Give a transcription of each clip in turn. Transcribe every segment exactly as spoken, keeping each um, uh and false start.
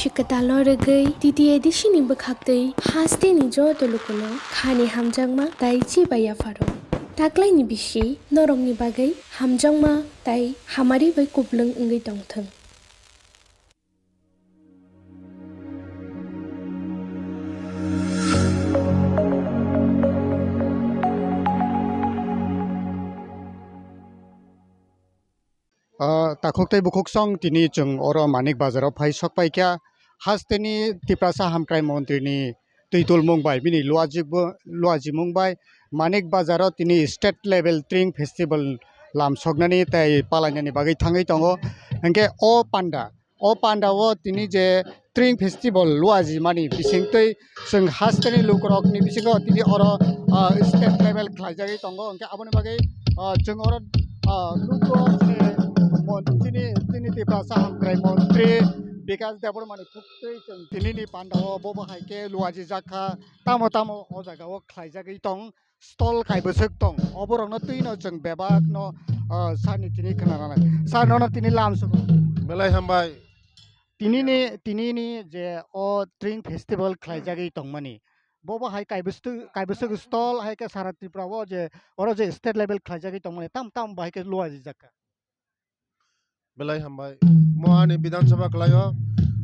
Kwtalo rwgwi T T A D C ni bwkhaktwi hasteni joto lukuno khani hamjakma tei chibai yapharo. Taklaini bisi norokni bagwi hamjakma tei hamari bai kuplung wngwi tongthwng. Ah, takhuk tei bukhuk song tini chwng oro Manik Bazar o phai sok pai kha. Hasteni Tiprasa Hamkrai Montri ni twi tulmung bai bini luajik bo, luajimung bai Manik Bazar o tini state level Tring Festival lam soknani tei palainani bagwi thangwi tongo. Hwnkhe o panda, o panda o tini je Tring Festival luajimani bisingtwi chwng hasteni lukurokni bisingo tini oro, ah, state level khlaijagwi tongo. Hwnkhe aboni bagwi, ah, chwng oro, ah, lukurok chini mon-, chini, chini Tiprasa Hamkrai Montri Bikash Debbarmani thuktwi chwng tinini panda o bo bo hai khe luajijak kha. Tamo tamo o jaga o khlaijagwi tong. Stall kaibwswk tong, oborokno twino chwng bebakno, ah, sani tini khna nanai. Sir, nono tini lam sugo. Belai hambai. Tinini, tinini je o Tring Festival khlaijagwi tongmani, bobo hai kaibwswk, kaibwswk stall hai khe sara Tripura o je oro je state level khlaijagwi tongmani, tam tam bahai khe luajijak kha. Belai hambai. Mo ani Bidhan Sabha kwlaio,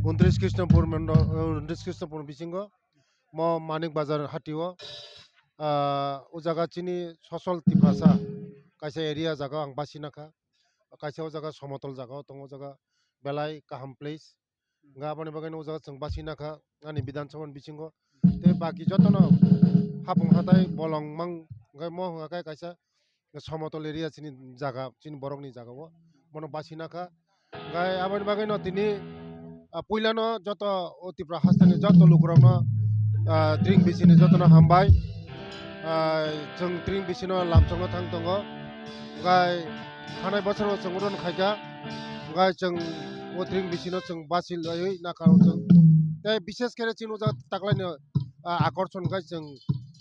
untris Krishnapur mondo-, untris Krishnapur bisingo, mo Manik Bazar hatio, ah, o jaga chini sosol Tiprasa kaisa area jaga ang basina kha. Kaisa o jaga somotol jaga o tongo, o jaga belai kaham place. Hwnkhe aboni bagwi no o jaga chwng basina kha ani Bidhan Sabha ni bisingo. Tei baki jotono hapung hatai bolong mang, hwnkhe mo hwnka khe kaisa somotol area chini jaga, chini borokni jaga o, bono basina kha. Hwnkhe aboni bagwi no tini, ah, puilano joto o Tripura hasteni joto lukurokno, ah, Tring bisini jotono hambai. Ah, chwng Tring bisino lamsokno thang tongo. Hwnkhe thanai bosoro chwng oro no khaikha. Hwnkhe chwng o Tring bisino chwng basi laiwi nakha o chwng. Tei bishes khe chini o jaga taklaini, ah, akorson khe chwng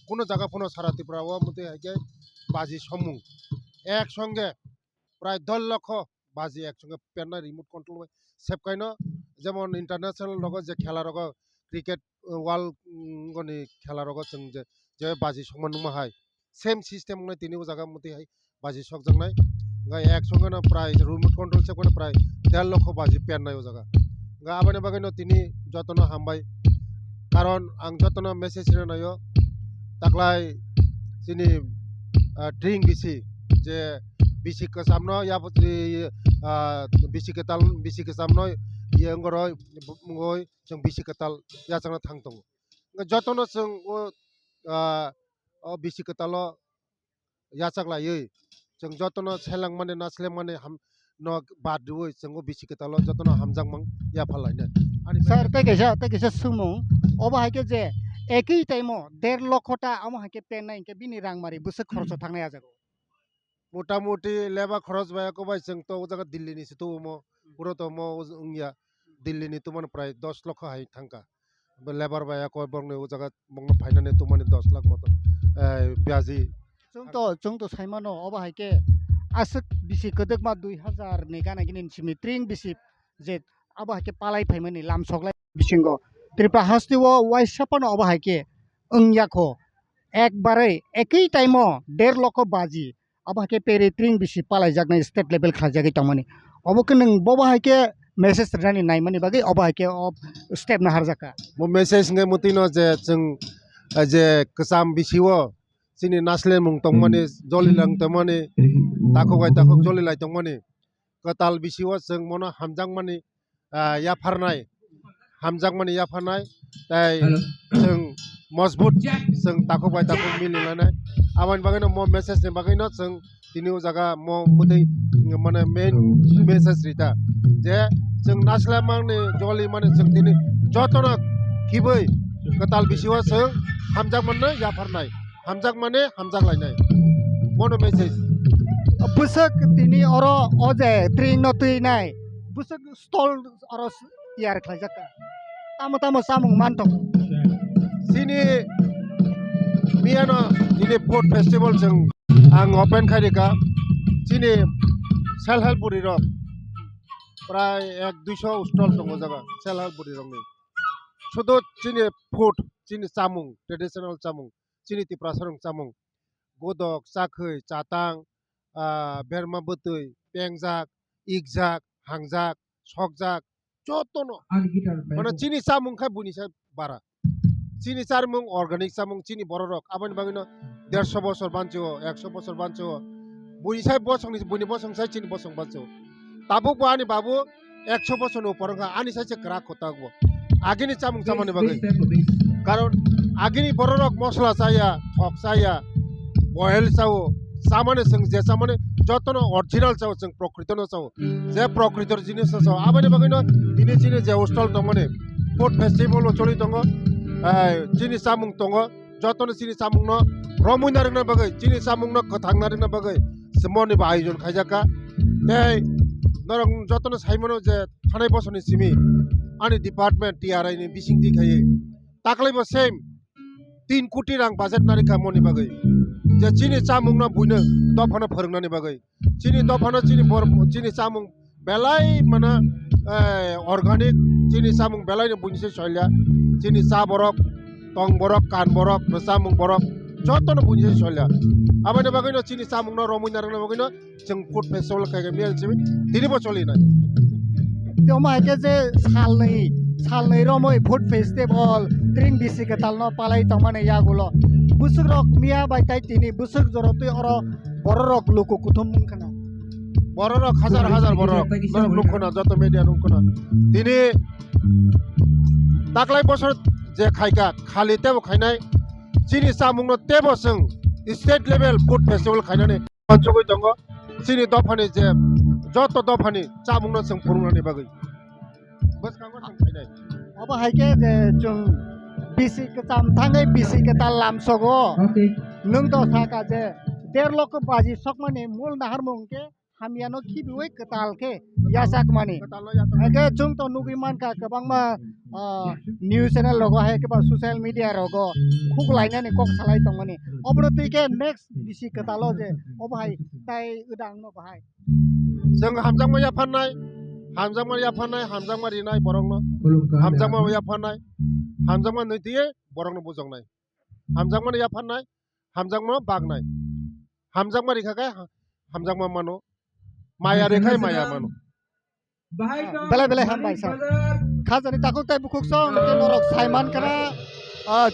kunu jaga phano sara Tripura o motwi hai khe baji somung. Ek songe prai dos lokho baji ek songe pernai remote control bai sebkaino, jemon international rogo je khela rogo cricket, uh, world, mm, goni khela rogo chwng je, je baji songma nukma hai. Same system wngnai tini o jaga motwi hai baji sokjaknai. Hwnkhe ek songeno prai remote control sebkano prai der lokho baji pernai o jaga. Hwnkhe aboni bagwino tini jotono hambai. Karon ang jotono message rinaio. Taklai chini, ah, Tring bisi je bisi kwchamno yabo, ah, bisi kwtal, bisi kwchamno ye wngoroi wngoi chwng bisi kwtal yachakna thang tongo. Hwnkhe jotono chwng o, ah, o bisi kwtalo yachak laiwi chwng jotono selengmani, naslengmani ham-, no bad riwi chwng o bisi kwtalo jotono hamjakmang yapha lainai. Ani sir, tei kaisa, tei kaisa swngmung, obo hai khe je ekwi time o der lokho ta, omo hai khe pennai hwnkhe bini rangmari bwswk khoroksa thangnai ah jaga o? Motamuti leba khoroj bai, eko bai chwng to o jaga Delhi ni se tubumo, puro to mo wngya, Delhi ni tumani prai dos lokho hai thangkha. Bo lebar bai eko bongni o jaga bongno phainani tumani dos lakh moto, eh, biaji. Chwng to, chwng to saimano, obo hai khe aswk bisi kwdwkma dui hazar ni gana gini simi Tring bisi je abo hai khe palai phaimani lamsoklai bisingo Tripura hasteo waisa phano obo hai khe wngya kho. Ekbare ekwi time o der lokho baji abo hai khe peri Tring bisi palaijaknai state level khlaijagwi tongmani. Obo khe nwng bobo hai khe message rwnani naimani bagwi obo hai khe o step naharjakha. Bo message hwnkhe mwtwino je chwng, eh, je kwcham bisi o chini naslemung tongmani, jolilang tongmani, takhuk bai takhuk jolilai tongmani. Kwtal bisi o chwng mono hamjakmani, ah, yapharnai, hamjakmani yapharnai, tei chwng mojbut chwng takhuk bai takhuk mililanai. Aboni bagwino mo message ni bagwino chwng tini o jaga mo mwtwi mane main message rita je chwng naslemani joli mani chwng tini jotono khibwi kwtal bisi o chwng hamjakmani yapharnai. Hamjakmani hamjak lainai. Bono message. Bwswk tini oro o je Tring no twi nai. Bwswk stall oro s-, tiyar khlaijak kha. Tamo tamo chamung man tongo. Chini miyano nini food festival chwng ang open khai rikha. Chini self help bwrwi rok prai ek duiso stall tongo jaga self help bwrwi rokni. Sudu chini food, chini chamung, traditional chamung, chini Tiprasa rok chamung, godok, chakhwi, chatang, ah, berma bwtwi, pengjak, ikjak, hangjak, sokjak, jotono. Mane chini chamung khai buini sai bara. Chini chamung organic chamung chini bororok aboni bagwino derso bosor bancho, ekso bosor bancho. Buini sai bosongni, buini bosong sai chini bosong bancho. Tabuk bo ani babu ekso bosor ni upor wngkha, ani sai se kwrak kwtak bo. Agini chamung chamani bagwi. Karon agini bororok mosla chaya, thok chaya, boil chao, chamani chwng je chamani jotono original chao, chwng prokrito no chao. Je prokrito jinis no chao. Aboni bagwi no tini chini je hostel tongmani food festival o choli tongo. Eh, chini chamung tongo. Jotono chini chamungno romwi narwkna bagwi, chini chamungno kwthang narwkna bagwi se moni bo ayojon khaijak kha. Tei norok jotono saimano je thanai bosorni simi ani department T R I ni bisingtwi khaiwi taklaibo same tin koti rang budget narwkha moni bagwi, je chini chamungno buino dophano phwrwngnani bagwi. Chini dophano chini bor-, chini chamung belai mano, eh, organic, chini chamung belai no buini se soilya. Chini cha borok, tong borok, kan borok, no chamung borok, jotono buini se soilya. Aboni bagwi no chini chamung no romwi narwkna bagwi no chwng food festival khai khai miya simi tini bo choli nai. Toma hai khe je salnwi, salnwi romwi food festival, tring bisi kwtal no palai tongmani yagulo. Bwswk rok miya bai tai tini bwswk joro twi oro bororok luku kuthum wngkha na. Bororok hajar hajar borok, borok nukho na, joto media nukho na. Tini taklai bosor je khaikha, khali tebo khainai, chini chamungno tebo chwng state level food festival khainani mansugwi tongo. Chini dophani je joto dophani chamungno chwng phurungnani bagwi. Bwskango chwng khainai. Obo hai khe je chwng bisi kwcham thangwi bisi kwtal lamsogo. Okay. Nwng to saka je der lok baji sokmani mul naharmung khe hamyano khibiwi kwtal khe yachakmani. Kwtalno yachakmani. Hai khe chwng to nugwi mankha kwbangma, ah, news channel rogo hai khe ba social media rogo khuk lainani kok salai tongmani. Obono twi khe next bisi kwtalo je obo hai tai wdang no bahai. Chwng hamjakma yaphannai, hamjakma yaphannai, hamjakma rinai borokno, hamjakma yaphannai, hamjakma nwi twiwi borokno bujaknai, hamjakmano yaphannai, hamjakmano baknai, hamjakma rikha khe ha-, hamjakma mano, maya rikha maya mano. Belai belai hambai sa. Khajani takhuk tei bukhuk song hwnkhe norok saiman khna, ah,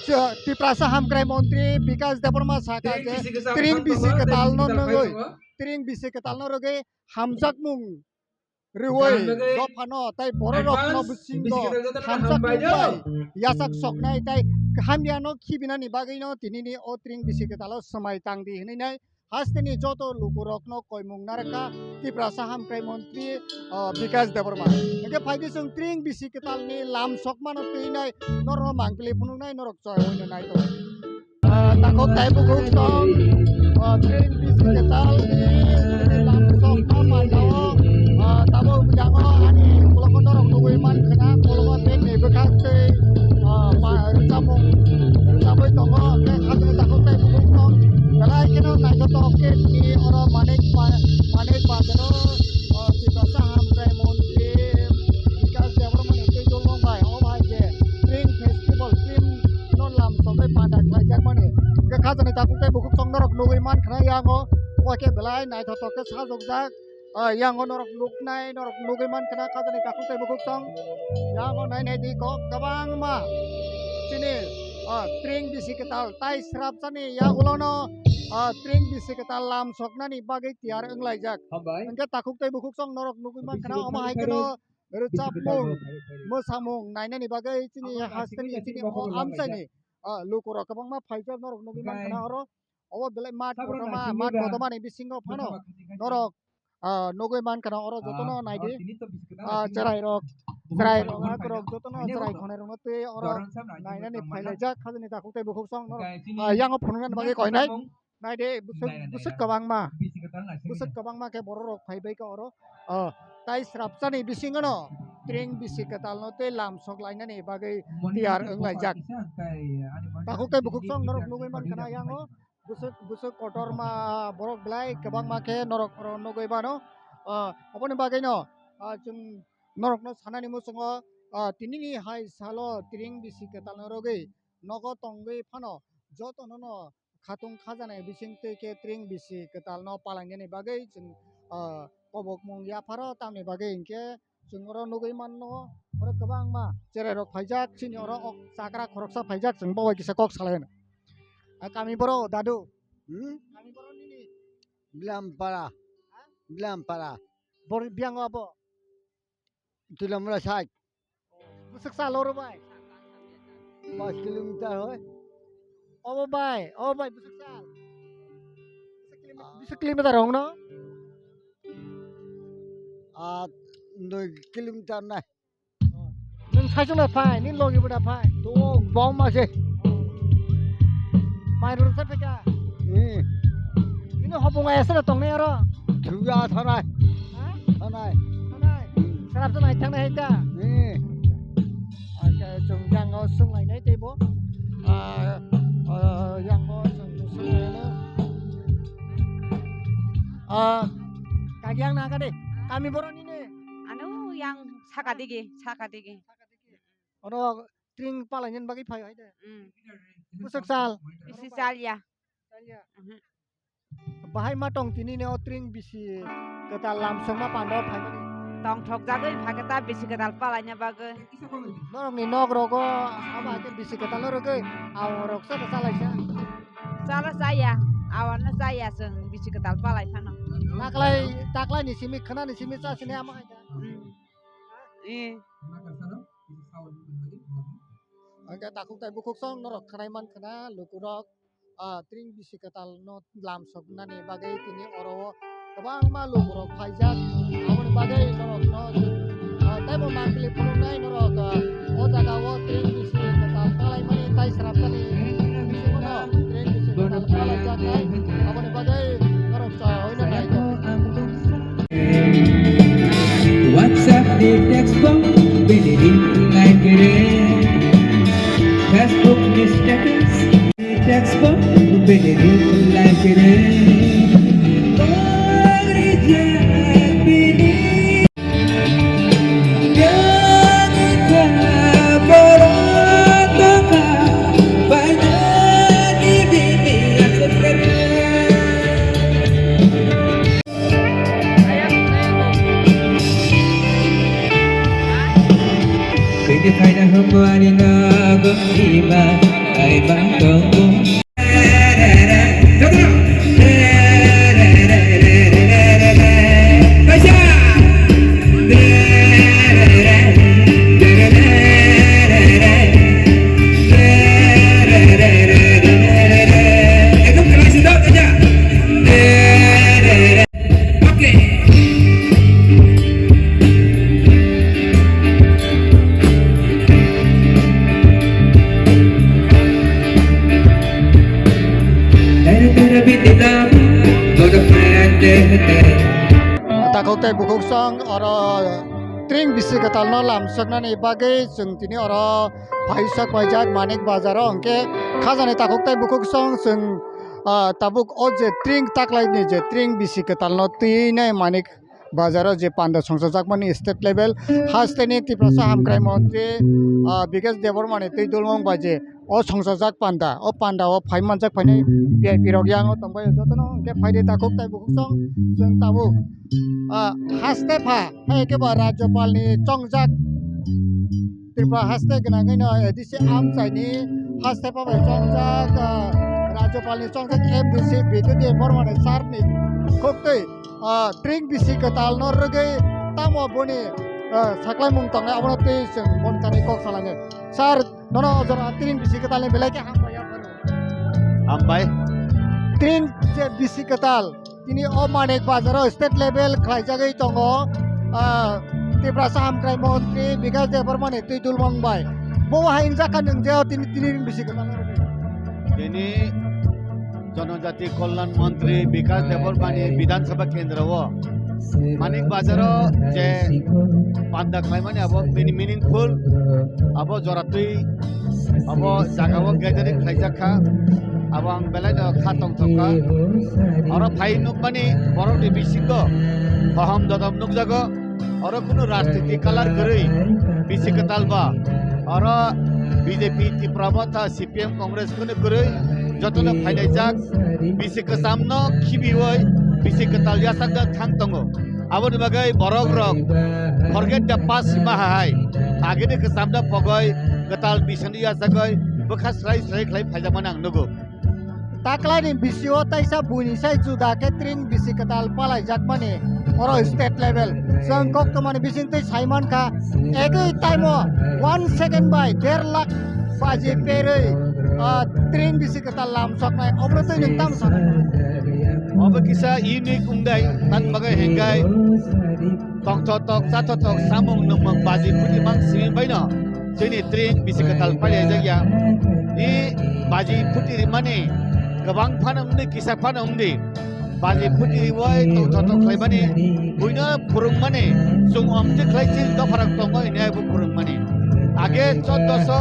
Tiprasa hamkrai montri Bikas Debbarma saka je tring bisi kwtal no nugwi, tring bisi kwtal no rwgwi hamjakmung rwui dophano tei bororokno bisingo hamjakmung bai yachak soknai tei hamyano khibinani bagwino tinini o tring bisi kwtalo swmai tangdi hwnwi nai hasteni joto lukurokno koimung narwkha Tiprasa hamkrai montri, ah, Bikas Debbarma. Hwnkhe phaidi chwng tring bisi kwtalni lam sokmano twinai norokno mangpili phunuknai norok choi hwnwi nai tongo. Ah, takhuk tei bukhuk song, ah, tring bisi kwtal ni lam sokma manjao. Ah, tabuk yango ani ukulok norok nugwi mankha na, ukulok bini bwkhak tei, ah, ma-, rwchapmung rwchapwi tongo. Hwnkhe khajani takhuk tei bukhuk song belai kheno naithotok khe tini oro manik ba-, manik bazaro, ah, Tiprasa hamkrai montri Bikas Debbarma ni twi dulmung bai, o bai je Spring Festival, Spring no lam sogwi panda khlaijakmani. Hwnkhe khajani takhuk tei bukhuk song norok nugwi mankha na yango, o khe belai naithotok khe sajokjak. Ah, yango norok nuknai, norok nugwi mankha na khajani takhuk tei bukhuk song. Yango nai nai di kok kwbangma chini, ah, tring bisi kwtal tai srapsani yagulono, ah, tring bisi kwtal lam soknani bagwi tiyar wnglaijak. Hambai. Hwnkhe takhuk tei bukhuk song norok nugwi mankha na omo hai kheno rwchapmung, mwsamung nainani bagwi chini hasteni chini o amchaini, ah, lukurok kwbangma phaijak norok nugwi mankha na oro. Obo belai mat kotorma, mat kotormani bisingo phano norok, ah, nugwi mankha na oro jotono naidi, ah, chwrairok, chwrairok, akorok jotono chwrai khonai rokno twi oro nainani phailaijak khajani takhuk tei bukhuk song norok, ah, yango phunuknani bagwi koinai. Naidi, bwswk, bwswk kwbangma, bwswk kwbangma khe bororok phaibai kha oro. Ah, tai srapsani bisingno tring bisi kwtalno tei lam sok lainani bagwi tiyar wnglaijak. Takhuk tei bukhuk song norok nugwi mankha na yango, bwswk, bwswk kotorma borok belai kwbangma khe norok oro nugwi mano. Ah, oboni bagwino, ah, chwng norokno sanani muchungo, ah, tinini hai salo tring bisi kwtalno rwgwi nogo tongwi phano jotono no khatung khajanai bisingtwi khe tring bisi kwtalno palainani bagwi chwng, ah, kobokmung yapharo, tamni bagwi hinkhe chwng oro nugwi manno, oro kwbangma cherai rok phaijak, chini oro ok chakra khoroksa phaijak, chwng bo bai kisa kok salai. Ah, kami borok dadu. Hmm? Kami borok nini? Bilampara. Ha? Bilampara. Bor-, biyango abo? Kilometer sait. Bwswk sal oro bai? Pas kilometer hoi. Obo bai, obo bai bwswk sal? Bwswk kilometer, bwswk kilometer hongno? Ah, dui kilometer nai. Nwng saichung lai phai, nini logi bo da phai. To bom ma se. Mai rwrwk sa phaikha. Hmm. Nini hopung ai aswk tongnai aro. Thuya thanai. Ha? Thanai. Thanai. Sarap sa nai thangnai hai ta. Hmm. Ake chwng yang o swng lai nai tei bo. Ah, ah, yang o chwng swng lai no. Ah, kagi yang na ka de. Kami borok nini. Ano yang saka digi, saka digi. Oro tring palainani bagwi phai hai de. Mm. Bwswk sal? Bisi sal ya. Sal ya. Mhm. Bahai ma tong tini ne o tring bisi kwtal lamsokma panda o phaimani. Tong thok jagwi phai kwtal bisi kwtal palaina bagwi. Norokni nok rogo abo hai khe bisi kwtal no rwgwi awarok sa da chalaisa. Chala chaya, awarno chaya chwng bisi kwtal palai phano. Taklai, taklai ni simi khna ni simi cha sini ama hai khe. Mm. Eh. Hingke takhuk tai bukhuk song norok khnai man khna lukurok, ah, tring bisi kwtal no lamsok nani bagwi tini oro o kwbangma lukurok phaijak. Aboni bagwi norok no, ah, taibo mangpili phunuknai norok, ah, o jaga o tring bisi kwtal talaimani tai srapjani bisingo no tring bisi kwtal talaijak nai. Aboni bagwi norok cha oino nai. WhatsApp ni text bo bini reply kere, Facebook ni status ni text bo bini reply kere. Bang reject bini. Yang kha borok tongkha, bainani bini aswk kere. Khaina phaina hwnbo ani nogo ima ai bang tongo. Takhuk tei bukhuk song oro tring bisi kwtal no lamsoknani bagwi chwng tini oro phaisak paijak Manik Bazar o, hwnkhe khajani takhuk tei bukhuk song chwng, ah, tabuk o je tring taklaini je tring bisi kwtal no twi nai Manik Bazar o je panda songchajakmani state level hasteni Tiprasa hamkrai montri, ah, Bikash Debbarma ni twi dulmung bai je o songchajak panda, o panda o phai manjak phainai V I P rok yang o tongbai jotono hwnkhe phaidi takhuk tai bukhuk song chwng tabuk, ah, haste pha hai khe ba Rajyapal ni chongjak Tripura haste gwnangwi no A D C amchaini haste pha bai chongjak, ah, Rajyapal ni chongjak M D C Bidya Debbarma ni sir ni khuktwi, ah, tring bisi kwtal no rwgwi tamo boni, ah, saklaimung tongnai abono twi chwng boni thani kok salangwi. Sir, nono o jora tring bisi kwtal ni belai khe hambai ya phano. Hambai. Tring je bisi kwtal tini o Manik Bazar o state level khlaijagwi tongo, ah, Tiprasa hamkrai montri Bikash Debbarma ni twi dulmung bai. Bo hai wngjakha nwng je o tini tring bisi kwtal no rwgwi. Tini Jonojati Kolyan Montri Bikash Debbarma ni Bidhan Sabha Kendra o Manik Bazar o je panda khlaimani abo bini meaningful, abo joratwi abo jaga o gathering khlaijak kha, abo ang belai no kha tongthok kha. Oro phai nukmani borok ni bisingo hohom dodom nukjago. Oro kunu rajniti kalar kwrwi, bisi kwtal ba. Oro B J P, Tipra Motha, C P M, Congress kunu kwrwi, jotono phainaijak, bisi kwchamno khibiwi, bisi kwtal yasakjak thang tongo. Aboni bagwi borok rok forget the past hima hai, agini kwchamno pogwi kwtal bisini yasakwi bwkha srai srai khlai phaijakmani ang nugo. Taklaini bisio taisa buini sai juda khe tring bisi kwtal palaijakmani oro state level. Chwng koktwmani bisingtwi sai mankha, ekwi taimo one second bai der lakh baji perwi, ah, tring bisi kwtal lamsoknai. Obrotwi nwng tamo sana? Obo kisa unique wngdai, tan bagwi hengkai. Tongthotok, chathotok, samung nungmung baji phuti mang simi baino chini tring bisi kwtal palaijakya. I baji phuti rimani kwbang phano wngdi, kisa phano wngdi. Baji phuti riwi tongthotok khlaimani, buino phwrwngmani, chwng omtwi khlai chini dopharok tongo hwnwi bo phwrwngmani. Age choddoso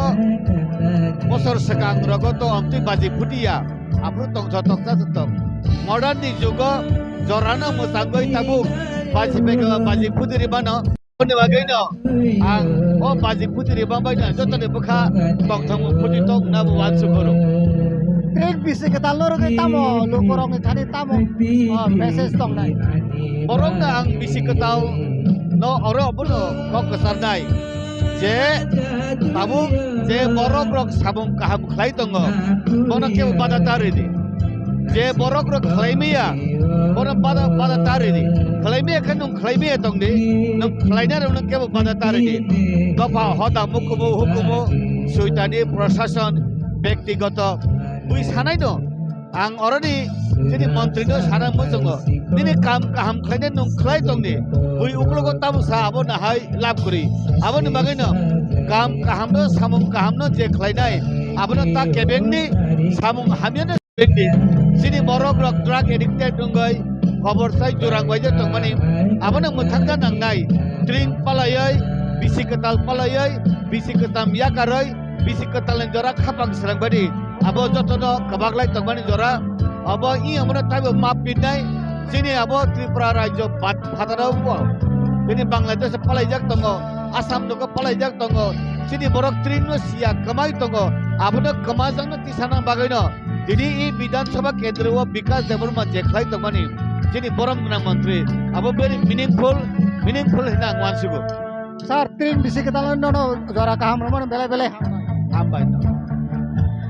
bosor swkang rogo to omtwi baji phutiya. Aphuru tongthotok, chathotok. Modern ni jugo jorano mwchangwi tabuk baji phaikha, baji phuti rimano. Aboni bagwino ang o baji phuti rima baino jotoni bwkha tongthokma phuti tongna bo uansukgo. Tring bisi kwtal no rwgwi tamo lukurokni thani tamo, ah, message tongnai? Borokno ang bisi kwtal no oro abono kok kwcharnai je tabuk je borok rok samung kaham khlai tongo, bono kebo bada ta ridi. Je borok rok khlai maya, bono bada, bada ta ridi. Khlai maya khe nwng khlai maya tongdi, nwng khlainai rok nwng kebo bada ta ridi. Dopha hoda mukumu hukumu soitani prosason bektigoto bui sanai no. Ang oroni chini montri no sana muchungo. Nini kam kaham khlainai nwng khlai tongdi. Bui uklogo tamo sa abo nahai lab kwrwi. Aboni bagwi no kam kaham no samung kaham no je khlainai abono ta kebengni samung hamya no kebengni. Chini borok rok drug addicted wngwi kobor sai jurang bai je tongmani abono mwthangna nangnai. Tring palaiwi, bisi kwtal palaiwi, bisi kwtam yakarwi, bisi kwtalni jora khapang srangbani abo jotono kwbaklai tongmani jora. Abo i omono taibo map pinnai. Chini abo Tripura rajyo bat phataro bo, chini Bangladesh palaijak tongo, Assam nogo palaijak tongo. Chini borok tring no siya kwmai tongo, abono kwmajakno tisana bagwino tini i Bidhan Sabha kendro o Bikash Debbarma je khlai tongmani chini borom gwnang montri, abo very meaningful, meaningful hwnwi ang uansugo. Sir, tring bisi kwtal nono jora kaham rwmani belai belai hambai. Hambai no.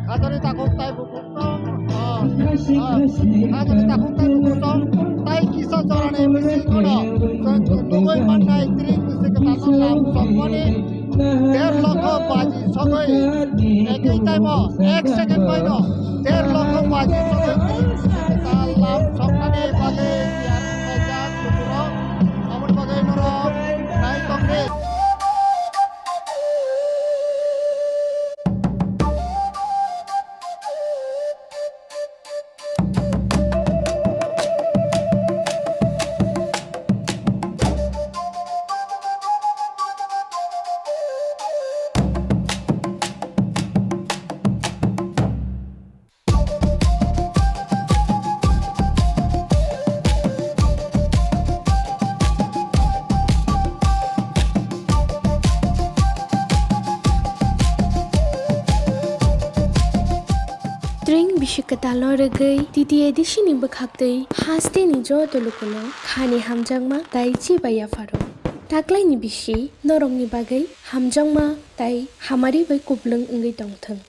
Hajani takhuk tai bukhuk tong, ah, ah, hajani takhuk tai bukhuk tong, tai kisa jorani bisi nono chwng nugwi mannai tring bisi kwtal no lam sokmani der lokho baji sogwi, ekwi taimo ek second baino der lokho baji sogwi tring bisi kwtal lam sokmani bagwi tiyar wnglaijak lukurok. Aboni bagwi norok nai tongdi. Tring bisi kwtal no rwgwi T T A D C ni bwkhaktwi hasteni joto lukuno khani hamjakma tai chibai yapharo. Taklaini bisi norokni bagwi hamjakma tai hamari bai kuplwng wngwi tongthwng.